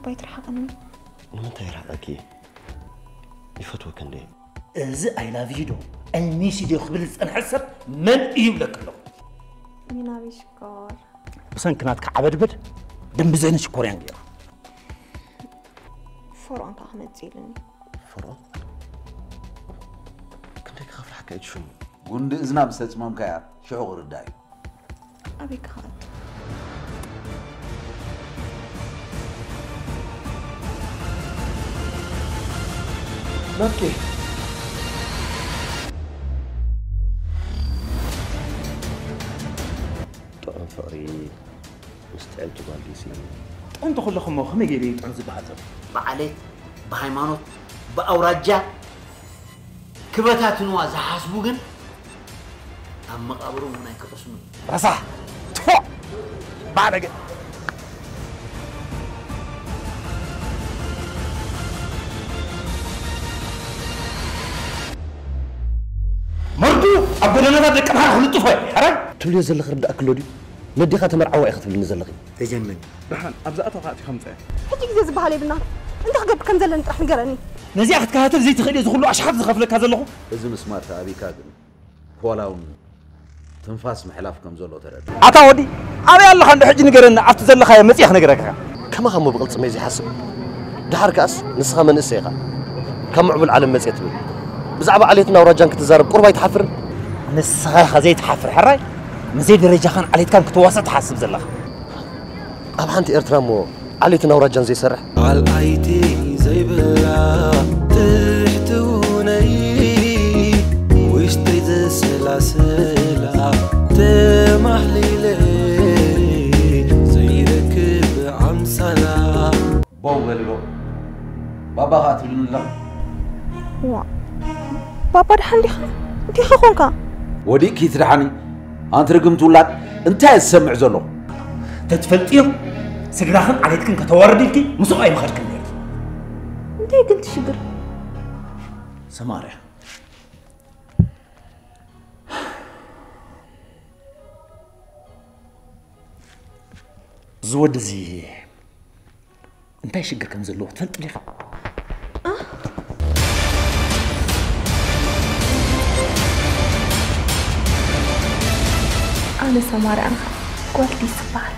ባይ ትርሓቐኒ። ንምንታይ ይርሕቐኪ? ይፈትወኪ እንዴ? እዚ I love you ዶ I miss you ዶ ክብል ዝጸንሐ ሰብ መን እዩ ይብለኪ ኣለኹ። ሚናቤ ሽኮር። ብሰንኪ ናትካ ዓበድበድ ደንቢ ዘይነ ሽኮርያን ገይሩ። ፈርዖን ከዓ ክመጽእ ኢሉኒ። ፈርዖን? ክንደይ ክኸፍልሓካ እዩ ሽሙ? ጉንዲ እዝና ምስ ተጽመምካያ ሽዑ ክርዳእ እዩ። ኣበይ ክኸኣቱ? ናትኪ ጥዑም ፍቕሪ ምስ ጥዕምቲ ጓል ዲሲ። ጥዑም ተኾለኹሞ ከመይ ገይሩ እዩ ጥዑም ዝበሃል ዘሎ? ብዓሌት፣ ብሃይማኖት፣ ብኣውራጃ ክበታትንዋ ዝሓስቡ ግን ኣብ መቓብሮም እውን ኣይክቐስኑን። ረሳሕ! ትፎ! ባዕደገ! መርዱ ኣብ ጎደናታት ደቂ ኣምሓራ ክልጥፎ እየ። ሕራይ! ትብልዮ ዘለኺ ርዳእኪ ኣሎ ድዩ? ነዴኻ ተመርዓዋ ኢኺ ትብልኒ ዘለኺ። ተጀመኒ። ደሓን ኣብዛ ኣተኻ ኣቲኻ ምጻእ። ሕጂ ግዜ ዝበሃል የብልና። እንታይ ክገብር ከም ዘለኒ ጥራሕ ንገረኒ። ነዚኣ ክትከታተል ዘይትኽእል እየ፣ እዚ ኩሉ ኣሽሓት ዝኸፍለካ ዘለኹ። እዚ ምስማር ተኣቢካ ግን ፖላውን ትንፋስ ምሕላፍ ከም ዘሎ ተረዳ። ኣታ ወዲ ኣበይ ኣለኻ? እንዶ ሕጂ ንገረኒ፣ ኣብቲ ዘለኻዮ መጺኣ ክነገረካ። ከማኻ እሞ ብቕልጽመይ ዘይሓስብ። ደሓር ከኣስ ንስኻ መንእሰይ ኢኻ። ካብ ምዕቡል ዓለም መጽየ ትብል። ብዛዕባ ዓሌትና ኣውራጃን ክትዛረብ ቁሩብ ኣይትሓፍርን? ንስኻ ኢኻ ዘይትሓፍር ሕራይ። ንዘይ ደረጃኻን ዓሌትካን ክትዋሰ ትሓስብ ዘለኻ። ኣብ ሓንቲ ኤርትራ እሞ ዓሌትን ኣውራጃን ዘይሰርሕ። ዓልኣይቲ ዘይብላ ትሕትውነይ ውሽጠይ ዘሰላስላ ተማህሊለ ዘይረክብ ኣምሳላ። ቦው በልዶ ባባ ኸኣ ትብልኒ ኣለኻ። ዋ ባባ ድሓን ዲኻ? እንታይ ኸኾንካ? ወዲእኪ ትድሓኒ ኣንቲ ርግምቲ ውላድ። እንታይ እየ ዝሰምዕ ዘለኹ? ተትፈልጥዮም ስድራኽን ዓሌትክን ከተዋርድ ኢልኪ ምስኡ ኣይምኸድክን ነይርኪ። እንታይ ግን ትሽግር? ሰማርያ፣ እዚ ወዲ እዚ እንታይ ሽግር ከም ዘለዎ ትፈልጥ ዲኻ? ኣነ ሰማርያ ጓል ዲስ ይበሃል።